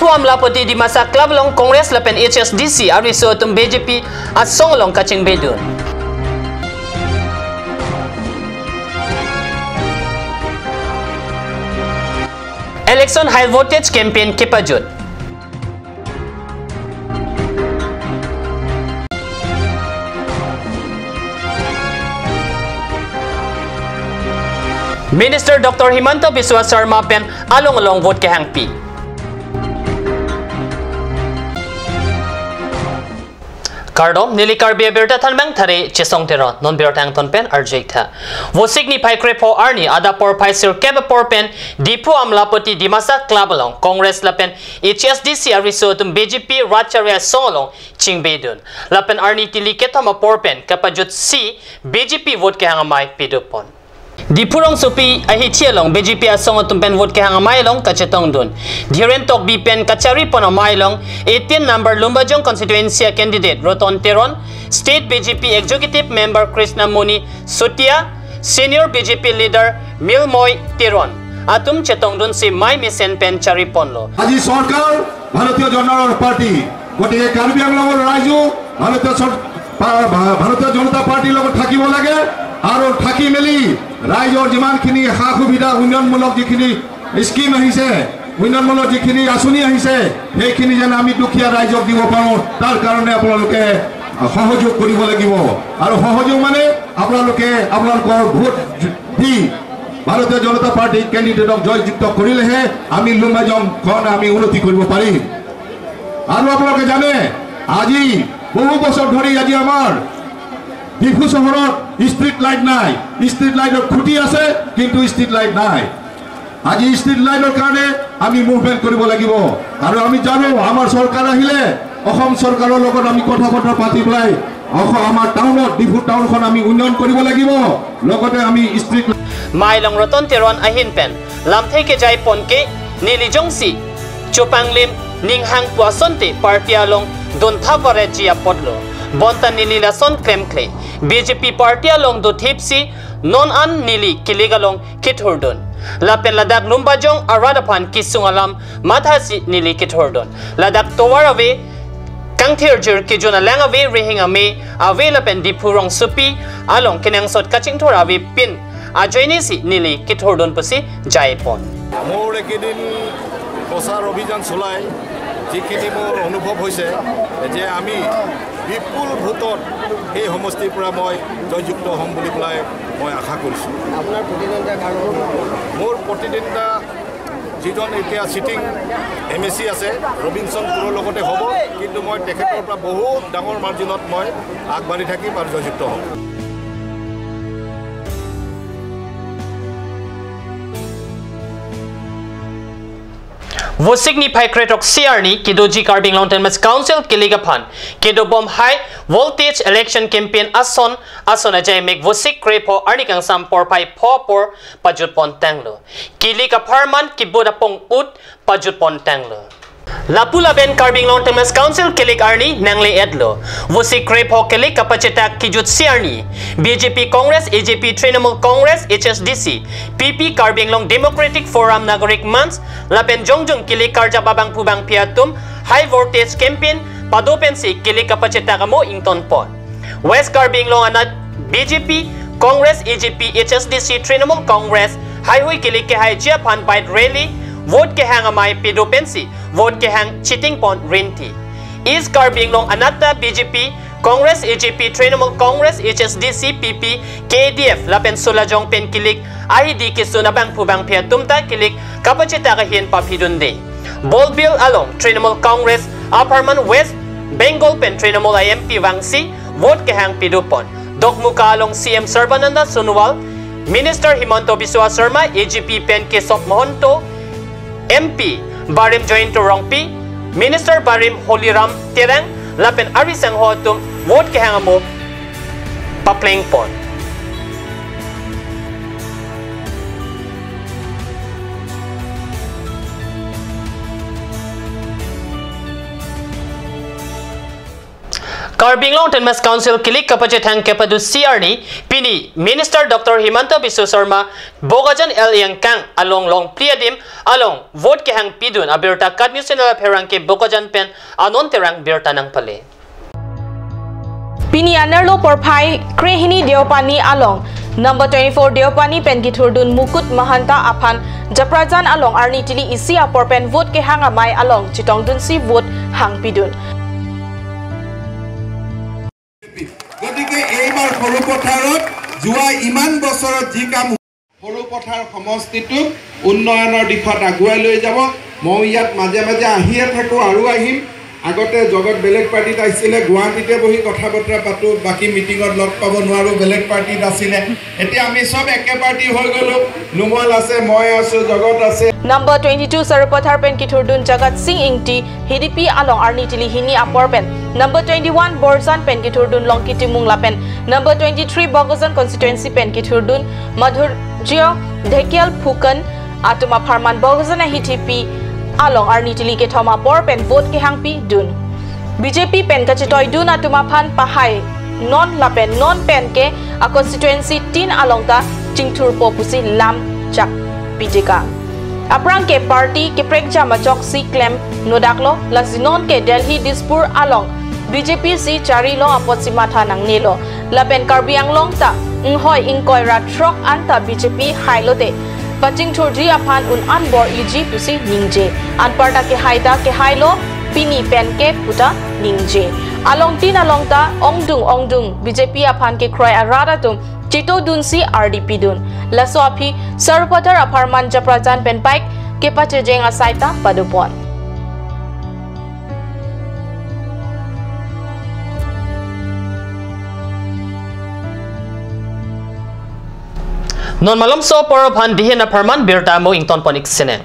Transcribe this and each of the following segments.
Diphu Amlapati Dimasa Club long Congress lapen HSDC ariso tum BJP asong long kaching bedun. Election high voltage campaign kepajut. Minister Dr. Himanta Biswa Sarma pen along along vote ke hangpi. Kardom nili karbi berta thanmang thare chesong tero non berta ang ton pen arjek tha. Vosik ni phai kre pho arni ada por phai sir keb por pen Diphu Amlapati Dimasa Club along Congress lapen HSDC ariso tum BJP Rajcharya song along chingbedun. Lapen arni tili kethama por pen kapajut C BJP vote ke hangamai pidupon. Dipurong supi ahi thialong BJP asong tumpen vote ke hangamai long kachetong dun. Dhiren tok bi pen kachari pon amai long 18 number Lumbajong constituency candidate Roton Teron, state BJP executive member Krishna Muni Sutia, senior BJP leader Milmoy Teron. Atum chetong dun si mai misen pen chari ponlo. Aji Sarkar Bharatiya Janata Party gotike Karbi Anglongor raijo Bharatiya Janata Party লগত থাকিব লাগে আৰু থাকি মেলি ৰাইজৰ যিমানখিনি সা সুবিধা উন্নয়নমূলক যিখিনি স্কিম আহিছে, উন্নয়নমূলক যিখিনি আঁচনি আহিছে, সেইখিনি যেন আমি দুখীয়া ৰাইজক দিব পাৰোঁ, তাৰ কাৰণে আপোনালোকে সহযোগ কৰিব লাগিব। আৰু সহযোগ মানে আপোনালোকে আপোনালোকৰ ভোট দি ভাৰতীয় জনতা পাৰ্টীৰ কেণ্ডিডেটক জয়যুক্ত কৰিলেহে আমি লুম্বাজংখন আমি উন্নতি কৰিব পাৰিম। আৰু আপোনালোকে জানে আজি বহু বছৰ ধৰি আজি আমাৰ ডিফু চহৰত ষ্ট্ৰীট লাইট নাই, ষ্ট্ৰীট লাইটৰ খুঁটি আছে কিন্তু ষ্ট্ৰীট লাইট নাই। আজি ষ্ট্ৰীট লাইটৰ কাৰণে আমি মুভমেণ্ট কৰিব লাগিব। আৰু আমি জানো আমাৰ চৰকাৰ আহিলে অসম চৰকাৰৰ লগত আমি কথা বতৰা পাতি পেলাই আমাৰ টাউনত ডিফু টাউনখন আমি উন্নয়ন কৰিব লাগিব, লগতে আমি ষ্ট্ৰীট মাইলং ৰতন তেৰন আহিন পেন লামথে কে যাই পনকে নীলি জংচি চোপাংলিম নিংহাং পুৱাচন্তে party Along দন্থাবৰে Zia পদলো bonta nili lason kremkle BJP party along do thipsi non an nili kiligalong kithurdon lapen Ladakh Lumbajong aradaphan kisung alam madhasi nili kithurdon Ladakh towarave kangthirjur kijuna langave rehinga me ave lapen Dipurong supi along kenangsot kachingthor ave pin ajoinisi nili kithurdon pusi jaipon. মোৰ একেদিন প্ৰচাৰ অভিযান চলাই যিখিনি মোৰ অনুভৱ হৈছে যে আমি বিপুল ভোটত এই সমষ্টিৰ পৰা মই জয়যুক্ত হ'ম বুলি পেলাই মই আশা কৰিছোঁ। আপোনাৰ প্ৰতিদ্বন্দ্বিতা মোৰ প্ৰতিদ্বন্দ্বিতা যিজন এতিয়া চিটিং এম এ চি আছে ৰবিনচন পুৰৰ লগতে হ'ব, কিন্তু মই তেখেতৰ পৰা বহুত ডাঙৰ মাৰ্জিনত মই আগবাঢ়ি থাকিম আৰু জয়যুক্ত হ'ম। Vosigni Phai Siarni Kidoji Karbi Anglong Autonomous Council Kiligaphan Kido Bom High Voltage Election Campaign Ason Ason Ajay Mek Vosik Krepo Arni Kangsam Por Phai Pho Por Pajut Pon Tanglo Kiligapharman Kiboda Pong Ut Pajut Pon Tanglo Lapula Ben Karbi Anglong Autonomous Council Kilik Arni Nangle Edlo Vosik Krepo Kilik Kapacheta Kijut Siarni BJP Congress AJP Trinamool Congress HSDC PP Karbi Anglong Democratic Forum Nagorik Manch Lapen Jongjong Kilik Karja Babang Pubang Piatum High Voltage Campaign Padopensi Kilik Kapacheta Gamo Ington Pon West Karbi Anglong Anat BJP Congress AJP HSDC Trinamool Congress Highway Kilik Ke Hai Jiapan by Rally vote ke hang amai pidopensi vote ke hang cheating pon rinti East Karbi Anglong Anata BJP Congress AJP Trinamool Congress HSDC PP KDF lapen Solajong pen kilik ID kisunabang pubang pia tumta kilik kapachita ka hin paphidunde Bolbil along Trinamool Congress Aparman West Bengal pen Trinamool IMP Wangsi vote ke hang pidupon Dokmuka along CM Sarbananda Sonowal Minister Himanta Biswa Sarma AGP pen Kesop Mohanto MP Barim Jointo Rongpi Minister Barim Holiram Terang lapen Ari Sangho tum vote ke hangamo papleng pon. Karbi Anglong Autonomous Council kilik kapache thang kepadu CR ni pini Minister Dr. Himanta Biswa Sarma Bogajan L yang kang along long pliadim along vote ke hang pidun abirta kat news channel pherang ke Bogajan pen anon terang birta nang pale pini anerlo porphai krehini deopani along number 24 Deopani pen githurdun Mukut Mahanta aphan Japrajan along arni tili isi apor pen vote ke hang amai along chitong dun si vote hang pidun গতিকে এইবাৰ সৰুপথাৰত যোৱা ইমান বছৰত যি কাম সৰুপথাৰ সমষ্টিটোক উন্নয়নৰ দিশত আগুৱাই লৈ যাব। মই ইয়াত মাজে মাজে আহিয়ে থাকোঁ আৰু আহিম। আগতে জগত বেলেগ পাৰ্টিত আহিছিলে, গুৱাহাটীতে বহি কথা বতৰা পাতোঁ, বাকী মিটিঙত লগ পাব নোৱাৰোঁ, বেলেগ পাৰ্টিত আছিলে। এতিয়া আমি চব একে পাৰ্টি হৈ গ'লোঁ। নোমল আছে, মই আছোঁ, জগত আছে। Number 22 Sarupathar pen Kithurdun Jagat Singh Ingti Hidipi along Arni Tili Hini Apor pen Number 21 Borzan pen Kithurdun Longkiti Mungla pen Number 23 Bogojan constituency pen Kithurdun Madhurjya Dhekial Phukan Atuma Pharman Bogojan Hitipi along Arni Tili ke Thoma Por pen vote ke hangpi dun BJP pen kachitoi dun Atuma Phan Pahai non lapen non pen ke a constituency tin along ta Chingthur Popusi Lam Chak Pijika Aprang ke party ke prekja machok si claim nodaklo lasinon ke Delhi Dispur along BJP si chari lo apot si matha nang nelo lapen Karbi Anglong ta ngoi ingkoi ra trok anta BJP hailote paching thurji aphan un anbor eg pusi ningje anparta ke haida ke hailo pini pen ke puta ningje along tin along ta ongdung ongdung BJP aphan ke kroi arada tum Chito dun si RDP dun laso aphi Sarupathar apharman Japrajan pen bike ke pachejeng asaita padupon Non malom so por phan dihen apharman birta mo ington ponik sene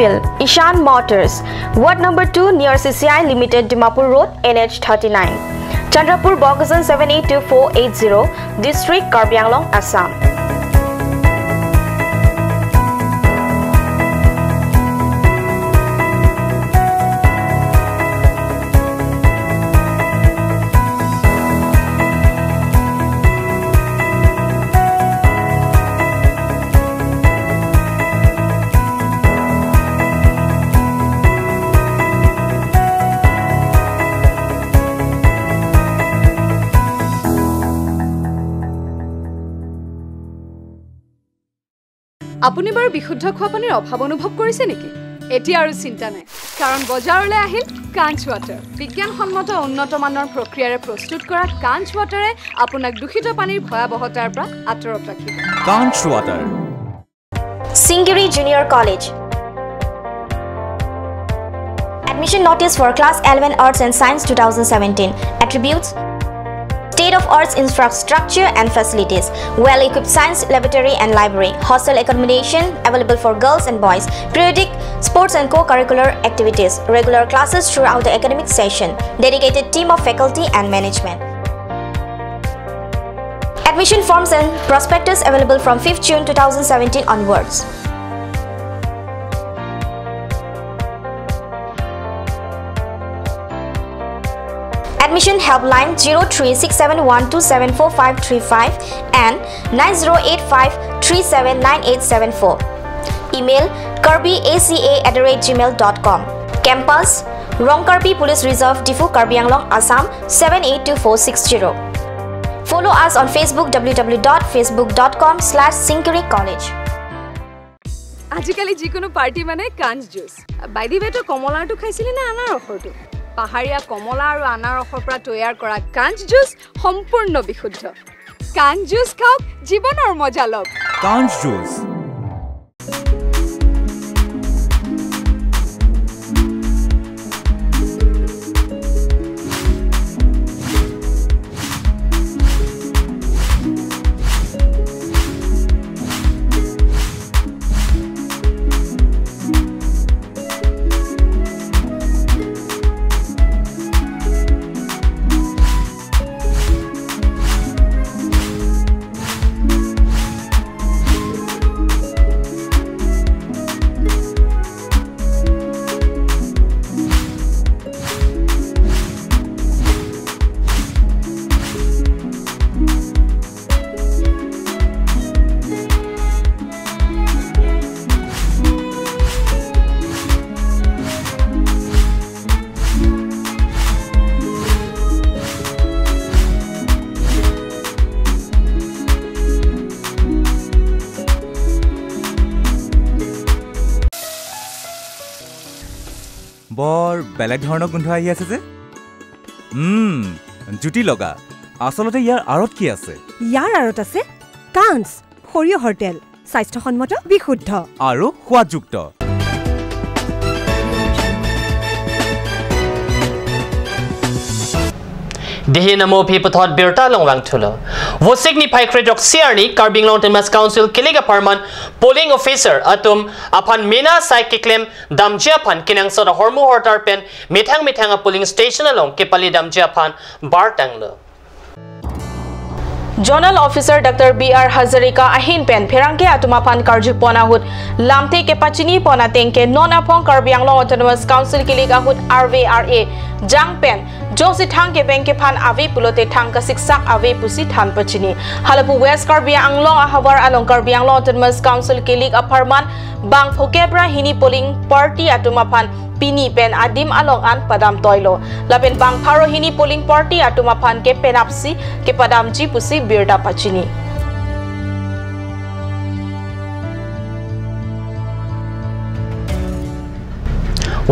Field, Ishan Motors, Ward number 2 near CCI Limited, Dimapur Road, NH 39, Chandrapur, Bogajan 782480, District Karbi Anglong, Assam. আপুনি বাৰু বিশুদ্ধ খোৱা পানীৰ অভাৱ অনুভৱ কৰিছে নেকি? এতিয়া আৰু চিন্তা নাই, কাৰণ বজাৰলৈ আহিল কাঞ্চ ৱাটাৰ। বিজ্ঞানসন্মত উন্নত মানৰ প্ৰক্ৰিয়াৰে প্ৰস্তুত কৰা কাঞ্চ ৱাটাৰে আপোনাক দূষিত পানীৰ ভয়াৱহতাৰ পৰা আঁতৰত ৰাখিব। Kanch water. Singiri Junior College. Admission notice for class 11 Arts and Science 2017. Attributes: state of arts infrastructure and facilities, well-equipped science laboratory and library, hostel accommodation available for girls and boys, periodic sports and co-curricular activities, regular classes throughout the academic session, dedicated team of faculty and management. Admission forms and prospectus available from 5th June 2017 onwards. Admission helpline 03671274535 and 9085379874. Email karbiaca@gmail.com. Campus Rongkarbi Police Reserve, Diphu, Karbi Anglong, Assam 782460. Follow us on Facebook www.facebook.com/Singiri College. আজিকালি যিকোনো party মানে কাঞ্চ juice. By the ৱে, তই কমলাৰটো খাইছিলি নে আনাৰসৰটো? পাহাৰীয়া কমলা আৰু আনাৰসৰ পৰা তৈয়াৰ কৰা কাঞ্চ জুচ সম্পূৰ্ণ বিশুদ্ধ। কাঞ্চ জুচ খাওক, জীৱনৰ মজা লওক। কাঞ্চ জুচ। বৰ বেলেগ ধৰণৰ গোন্ধ আহি আছে যে। জুতি লগা। আচলতে ইয়াৰ আঁৰত কি আছে? ইয়াৰ আঁৰত আছে কাঞ্চ সৰিয়হৰ তেল, স্বাস্থ্যসন্মত, বিশুদ্ধ আৰু সোৱাদযুক্ত। Dihi namo phi pathot birta longwang thulo. Vosik ni phai kredok siarni Karbi Anglong Autonomous Council kilega parman polling officer atum aphan mena sai kiklem damjia phan kinang so hormu hortar pen mithang mithang polling station along kepali damjia phan bar tanglo. Zonal Officer Dr. B.R. Hazarika ahin pen pherangke atuma phan karju pona hut lamte ke pachini pona tengke nona phong Karbi Anglong Autonomous Council kilega hut RVRA jang pen josi thang ke bengke phan ave pulote thang ka siksak ave pusi than pachini halapu West Karbi Anglong ahawar along Karbi Anglong Autonomous Council kilig aparman bang phokebra hini polling party atuma phan pini pen adim along an padam toilo lapen bang pharo hini polling party atuma phan ke penapsi ke padam ji pusi birda pachini.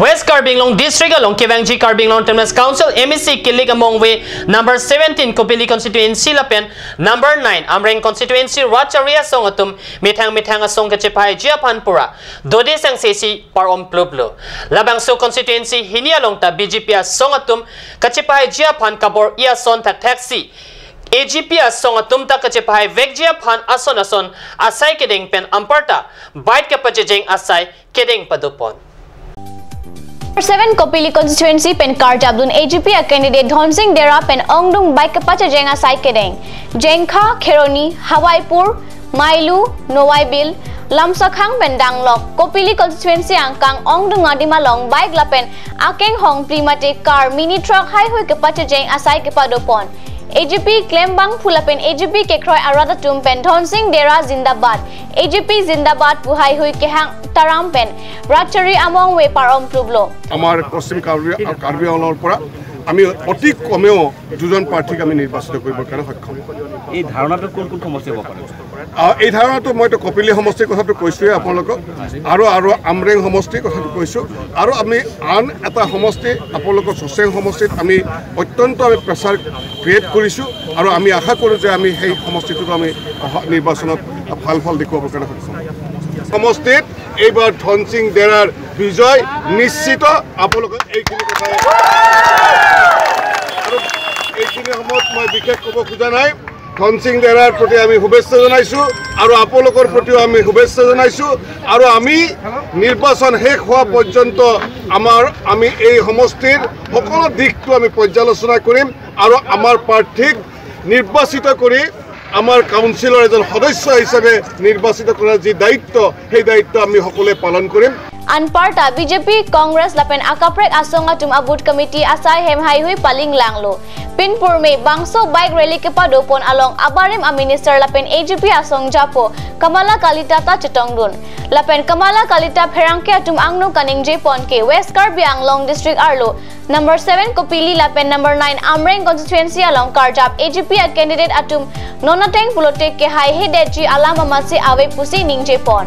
West Karbi Anglong District along Kevangji Karbi Anglong Autonomous Council MEC kilig among we number 17 Kopili constituency lapen number 9 Amreng constituency Racharia song atum mithang mithang asong kachipai Jiapanpura Dode sang sesi parom pluplo Labang so constituency hini along ta BJP song atum kachipai Jiapan kabor ia son tak taxi AGP asong atum ta kache phai vekjia phan ason ason asai kedeng pen amparta bait ka pachejeng asai kedeng padupon. 7 Kopili constituency pen Karjabdun AGP a candidate Dhonsing Dera pen Ongdung bike kapacha jenga sai kedeng Jengkha Kheroni Hawaipur Mailu Nowaibil Lamsakhang pen Danglok Kopili constituency angkang Ongdung adima long bike la pen akeng hong primate car mini truck hai hui kapacha jeng asai kepadopon AGP Klembang Phulapen AGP Kekroi Arada Tumpen Dhonsing Dera Zindabad AGP Zindabad Puhai Hui Kehang Tarampen Rachari Among We Parom Prublo আমাৰ পশ্চিম কাৰ্বি আংলঙৰ পৰা আমি অতি কমেও দুজন প্ৰাৰ্থীক আমি নিৰ্বাচিত কৰিবৰ কাৰণে সক্ষম। এই ধাৰণাটো কোন কোন সমষ্টি হ'ব পাৰে? এই ধাৰণাটো মইতো কপিলি সমষ্টিৰ কথাটো কৈছোঁৱেই আপোনালোকক, আৰু আৰু আমৰেং সমষ্টিৰ কথাটো কৈছোঁ, আৰু আমি আন এটা সমষ্টি আপোনালোকৰ চচেং সমষ্টিত আমি অত্যন্ত আমি প্ৰেছাৰ ক্ৰিয়েট কৰিছোঁ আৰু আমি আশা কৰোঁ যে আমি সেই সমষ্টিটোত আমি নিৰ্বাচনত ভাল ফল দেখুৱাবৰ কাৰণে সক্ষম। সমষ্টিত এইবাৰ ধনসিং ডেৰাৰ বিজয় নিশ্চিত। আপোনালোকক এইখিনি কথা আৰু এইখিনি সময়ত মই বিশেষ ক'ব খোজা নাই। ধনসিং ডেৰাৰ প্ৰতি আমি শুভেচ্ছা জনাইছোঁ আৰু আপোনালোকৰ প্ৰতিও আমি শুভেচ্ছা জনাইছোঁ আৰু আমি নিৰ্বাচন শেষ হোৱা পৰ্যন্ত আমি এই সমষ্টিৰ সকলো দিশটো আমি পৰ্যালোচনা কৰিম আৰু আমাৰ প্ৰাৰ্থীক নিৰ্বাচিত কৰি আমাৰ কাউন্সিলৰ এজন সদস্য হিচাপে নিৰ্বাচিত কৰাৰ যি দায়িত্ব, সেই দায়িত্ব আমি সকলোৱে পালন কৰিম। Anparta BJP Congress lapen akaprek asonga tum abut committee asai hem hai hui paling langlo Pinpur me bangso bike rally ke padopon along abarim a minister lapen AGP asong japo Kamala Kalita ta chitongdun lapen Kamala Kalita pherangke atum angno kaning jepon ke West Karbi Anglong district arlo number 7 Kopili lapen number 9 Amreng constituency along Karjab AGP a candidate atum nonateng pulote ke hai he deji alama masi ave pusi ningjepon.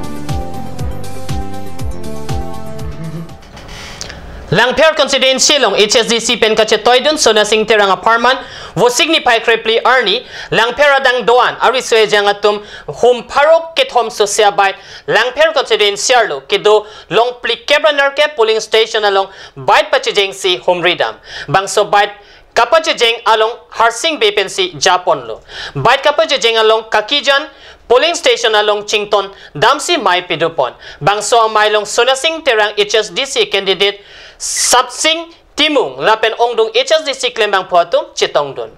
Langpher constituency long HSDC pen kache toidun Sona Singh Terang apartment wo signify krepli arni Langpher adang doan ari soe jangatum hum parok ke thom sosia by Langpher constituency arlo kedo long pli kebraner ke polling station along bait pachejeng si humridam bangso bait kapachejeng along Harsing Bepensi Japon lo bait kapachejeng along Kakijan polling station along Chington Damsi Mai Pidupon bangso mailong Sona Singh Terang HSDC candidate Sapsing Timung lapen ongdung HSDC klembang potum chitongdun.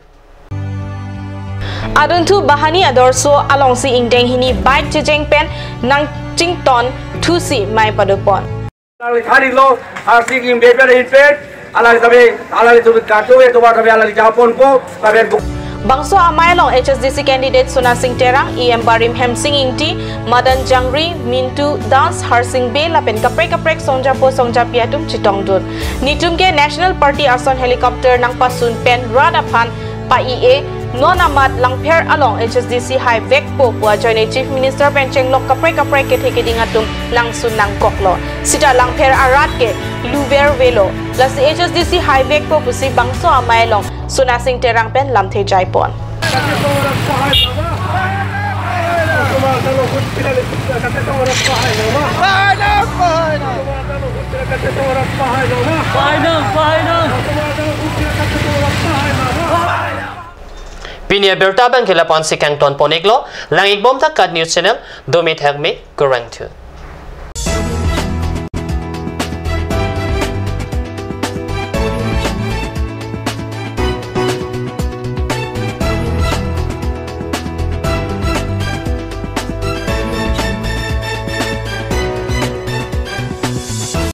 Aduntu bahani adorso along si ingdeng hini bike chejeng pen nang Chington thusi Mai Padupon. Thari lo Harsing im beper hinpet alali tabe alali tu kato e toba tabe alali Japon ko tabe Bangso Amailong HSDC candidate Sona Singh Terang, EM Barim Hem Singh Ingti, Madan Jangri, Mintu Das, Harsing Be, Lapen Kaprek Kaprek Songjapo Songjapiatum Chitongdun. Nitumke National Party Ason Helicopter Nangpasun Pen Radaphan Pa EA Nonamat Langpher along HSDC High Vekpo Pua Joine Chief Minister Pen Chenglok Kaprek Kaprek ke Thekedingatum Langsun Nangkoklo. Sita Langpher Arat ke Luber Velo. Lasi HSDC High Vekpo Pusi Bangso Amailong Sona Singh Terang pen lamthe jaipon. Pinia berta bang kila pon sikang ton poniglo langik bom ta kad news channel domit hagme kurang tu.